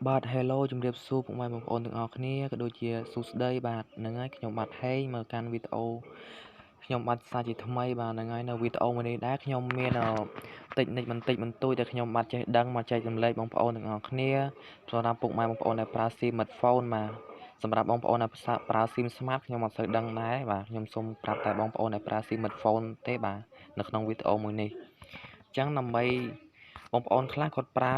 បាទ Hello ជំរាបសួរពុកម៉ែបងប្អូនទាំងអស់គ្នាក៏ដូចជាសួស្តីបាទហ្នឹងហើយខ្ញុំបាទហេងមកកាន់វីដេអូខ្ញុំបាទសាជាថ្មីបាទហ្នឹងហើយនៅវីដេអូមួយនេះដែរខ្ញុំមានតិចនិចបន្តិចបន្តួចដែលខ្ញុំបាទចេះដឹងមកចែករំលែកបងប្អូនទាំងអស់គ្នាសម្រាប់ពុកម៉ែបងប្អូនដែលប្រើ smartphone បាទសម្រាប់បងប្អូនដែលប្រើ SIM smart ខ្ញុំអត់សូវដឹងដែរបាទខ្ញុំសូមប្រាប់តែបងប្អូនដែលប្រើ smartphone ទេបាទនៅក្នុងវីដេអូមួយនេះអញ្ចឹងដើម្បីបងប្អូនខ្លះគាត់ប្រើ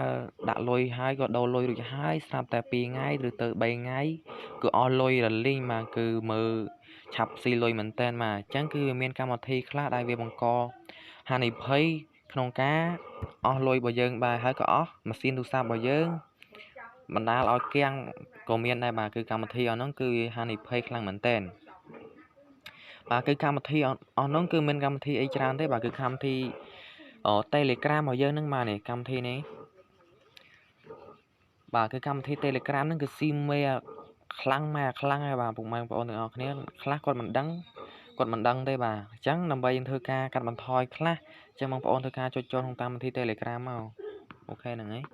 ដាក់លុយហើយក៏ដូរលុយរួចហើយស្រាប់តែ2ថ្ងៃឬទៅ3ថ្ងៃគឺអស់លុយរលីងបាទគឺមើលឆាប់ស៊ីលុយមែនតើបាទអញ្ចឹងគឺវាមានកម្មវិធីខ្លះដែលវាបង្កហានិភ័យក្នុងការអស់លុយរបស់យើងបាទហើយក៏អស់ម៉ាស៊ីនទូរស័ព្ទរបស់យើងបណ្ដាលឲ្យគាំងក៏មានដែរបាទគឺកម្មវិធីអស់ហ្នឹងគឺវាហានិភ័យខ្លាំងមែនតើបាទគឺកម្មវិធីអស់ហ្នឹងគឺមានកម្មវិធីអីច្រើនទេបាទគឺកម្មវិធីTelegram របស់យើងហ្នឹងបាទនេះកម្មវិធីនេះបាទគឺកម្មវិធី Telegram ហ្នឹងគឺស៊ីមេខ្លាំងម៉ែខ្លាំងហើយបាទពុកម៉ែបងប្អូនទាំងអស់គ្នាខ្លះគាត់មិនដឹងគាត់មិនដឹងទេបាទអញ្ចឹងដើម្បីយើងធ្វើការកាត់បន្ថយខ្លះអញ្ចឹងបងប្អូនធ្វើការចុចចូលក្នុងកម្មវិធី Telegram មក OK ហ្នឹងហើយ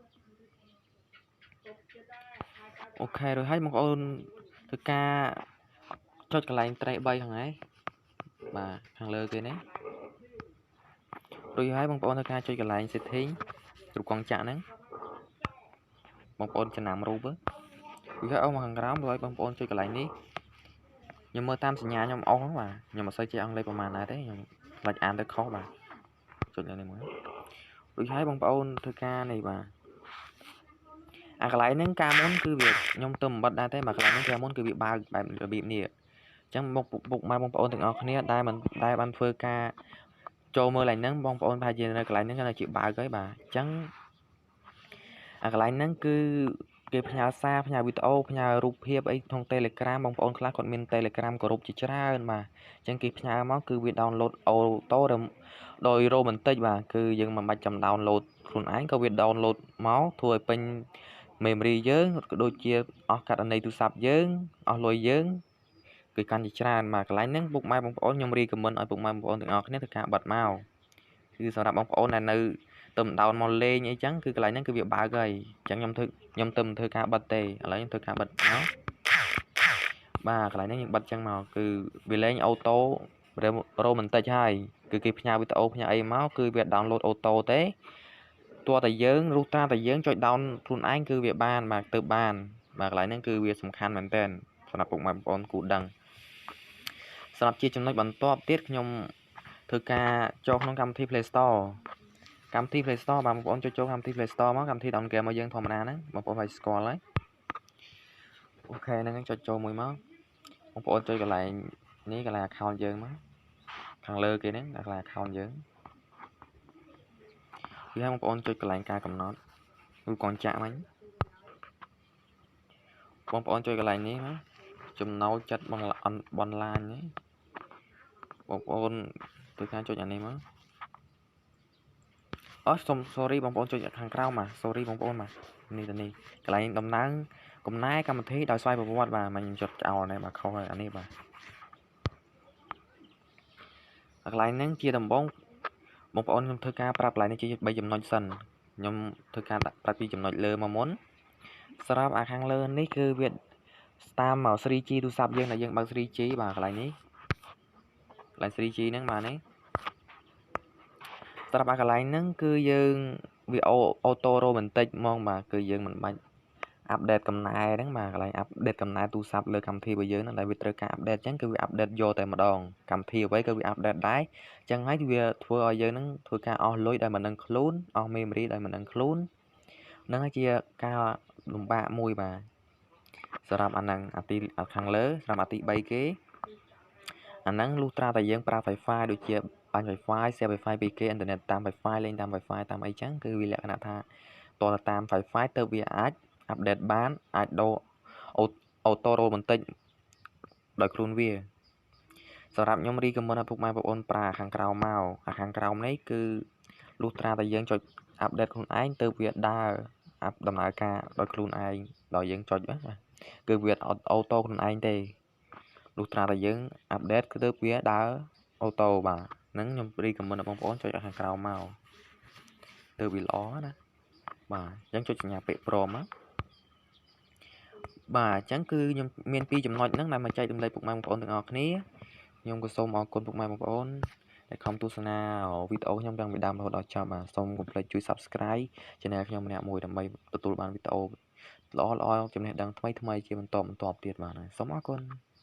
OK រួចហើយបងប្អូនធ្វើការចុចកន្លែងត្រេ3ហ្នឹងហើយបាទខាងលើគេនេះរួចហើយបងប្អូនធ្វើការចុចកន្លែង setting រូបកងចាក់ហ្នឹងបងប្អូនចំណាំរូបរួចហើយអស់មកខាងក្រោមរួចបងប្អូនចុចកន្លែងនេះខ្ញុំមើលតាមសញ្ញាខ្ញុំអស់ហ្នឹងបាទខ្ញុំអត់សូវចេះអង់គ្លេសប្រហែលដែរទេខ្ញុំខ្លាចអានទៅខុសបាទចុចលើនេះមករួចហើយបងប្អូនធ្វើការនេះបាទអាកន្លែងហ្នឹងកាលមុនគឺវាខ្ញុំទៅមិនបិទដែរទេបាទកន្លែងហ្នឹងកាលមុនគឺវាបើកបែបរបៀបនេះអញ្ចឹងមកពុកម៉ែបងប្អូនទាំងអស់គ្នាដែលមិនដែលបានធ្វើការចូលមើលកន្លែងហ្នឹងបងប្អូនប្រហែលជានៅកន្លែងហ្នឹងនៅជាបើកហើយបាទអញ្ចឹងអាកន្លែងហ្នឹងគឺគេផ្ញើសារផ្ញើវីដេអូផ្ញើរូបភាពអីក្នុង Telegram បងប្អូនខ្លះគាត់មាន Telegram ក្រុមជាច្រើនបាទអញ្ចឹងគេផ្ញើមកគឺវា download auto ដោយរ៉ូបន្តិចបាទគឺយើងមិនបាច់ចាំ download ខ្លួនឯងក៏វា download មកធ្វើឲ្យពេញ memory យើងក៏ដូចជាអស់ករណីទូរស័ព្ទយើងអស់លុយយើងគឺកាន់ជាច្រើនបាទកន្លែងហ្នឹងពុកម៉ែបងប្អូនខ្ញុំ recommend ឲ្យពុកម៉ែបងប្អូនទាំងអស់គ្នាធ្វើការបិទមកគឺសម្រាប់បងប្អូនដែលនៅទៅមិនដោនមកលេងអីចឹងគឺកន្លែងហ្នឹងគឺវាបើកហើយអញ្ចឹងខ្ញុំធ្វើខ្ញុំទៅមិនធ្វើការបិទទេឥឡូវខ្ញុំធ្វើការបិទមកបាទកន្លែងហ្នឹងយើងបិទចឹងមកគឺវាលេង auto រ៉ូបន្តិចហើយគឺគេផ្ញើវីដេអូផ្ញើអីមកគឺវា download auto ទេទោះតែយើងរុះត្រាតែយើងចុច down ខ្លួនឯងគឺវាបានបាទទៅបានបាទកន្លែងហ្នឹងគឺវាសំខាន់មែនតើសម្រាប់ពុកម៉ែបងប្អូនគូដឹងសម្រាប់ជាចំណុចបន្ទាប់ទៀតខ្ញុំធ្វើការចូលក្នុងកម្មវិធី Play Store កម្មវិធី Play Store បាទបងប្អូនចុចចូលកម្មវិធី Play Store មកកម្មវិធី download game មកយើងធម្មតាហ្នឹងបងប្អូនឲ្យស្គាល់ហើយ OK ហ្នឹងចុចចូលមួយមកបងប្អូនចុចកន្លែងនេះកន្លែង account យើងមកខាងលើគេហ្នឹងកន្លែង account យើងវាឲ្យបងប្អូនចុចកន្លែងការកំណត់ឬកងចាក់មិញបងប្អូនចុចកន្លែងនេះណាចំណូលចិត្តបន្លាញនេះបងប្អូនធ្វើការចុចអានេះមកអូសុំ sorry បងប្អូនចុចខាងក្រោមបាទ sorry បងប្អូនបាទនេះទៅនេះកន្លែងដំណើរកំណែកម្មវិធីដោយស្វ័យប្រវត្តិបាទមិញខ្ញុំចុចចោលនេះបាទខុសហើយអានេះបាទកន្លែងហ្នឹងជាដំបងបងប្អូនខ្ញុំធ្វើការប្រាប់កន្លែងនេះជា3ចំណុចសិនខ្ញុំធ្វើការដាក់ប្រាប់ពីចំណុចលើមកមុនសម្រាប់អាខាងលើនេះគឺវាតាមមក 3G ទូរស័ព្ទយើងដែលយើងបើក 3G បាទកន្លែងនេះកន្លែង 3G ហ្នឹងបាទនេះសម្រាប់អាកន្លែងហ្នឹងគឺយើងវា auto រ៉ូបន្តិចហ្មងបាទគឺយើងមិនបាច់ update កំណែហ្នឹងបាទកន្លែង update កំណែទូរស័ព្ទលើកម្មវិធីរបស់យើងហ្នឹងដែលវាត្រូវការ update អញ្ចឹងគឺវា update យកតែម្ដងកម្មវិធីអ្វីក៏វា update ដែរអញ្ចឹងហើយវាធ្វើឲ្យយើងហ្នឹងធ្វើការអស់លុយដោយមិនដឹងខ្លួនអស់ memory ដោយមិនដឹងខ្លួនហ្នឹងហើយជាការលំបាកមួយបាទសម្រាប់អាហ្នឹងអាទីខាងលើសម្រាប់អាទី3គេអាហ្នឹងលុះត្រាតែយើងប្រើ Wi-Fi ដូចជាបាញ់ Wi-Fi share Wi-Fi ពីគេអ៊ីនធឺណិតតាម Wi-Fi លេងតាម Wi-Fi តាមអីចឹងគឺវាលក្ខណៈថាតើតាម Wi-Fi ទៅវាអាច update បានអាចដូរ auto រ៉ូបន្តិចដោយខ្លួនវាសម្រាប់ខ្ញុំ recommend ឲ្យពុកម៉ែបងប្អូនប្រើខាងក្រោមមកអាខាងក្រោមនេះគឺលុះត្រាតែយើងចុច update ខ្លួនឯងទៅវាដើរដំណើរការដោយខ្លួនឯងដោយយើងចុចណាគឺវាអត់ auto ខ្លួនឯងទេលុះត្រាតែយើង update គឺទៅវាដើរ auto បាទហ្នឹងខ្ញុំ recommend ឲ្យបងប្អូនចុចខាងក្រោមមកទៅវាល្អណាបាទអញ្ចឹងចុចសញ្ញាពាក្យព្រមមក បាទអញ្ចឹងគឺខ្ញុំមានពីរចំណុចហ្នឹងដែលមកចែករំលែកពុកម៉ែបងប្អូនទាំងអស់គ្នាខ្ញុំក៏សូមអរគុណពុកម៉ែបងប្អូនដែលខំទស្សនាវីដេអូខ្ញុំតាំងពីដើមរហូតដល់ចប់បាទសូមកុំភ្លេចជួយ Subscribe Channel ខ្ញុំម្នាក់មួយដើម្បីទទួលបានវីដេអូល្អៗចំណេះដឹងថ្មីៗជាបន្តបន្ទាប់ទៀតបាទសូមអរគុណ។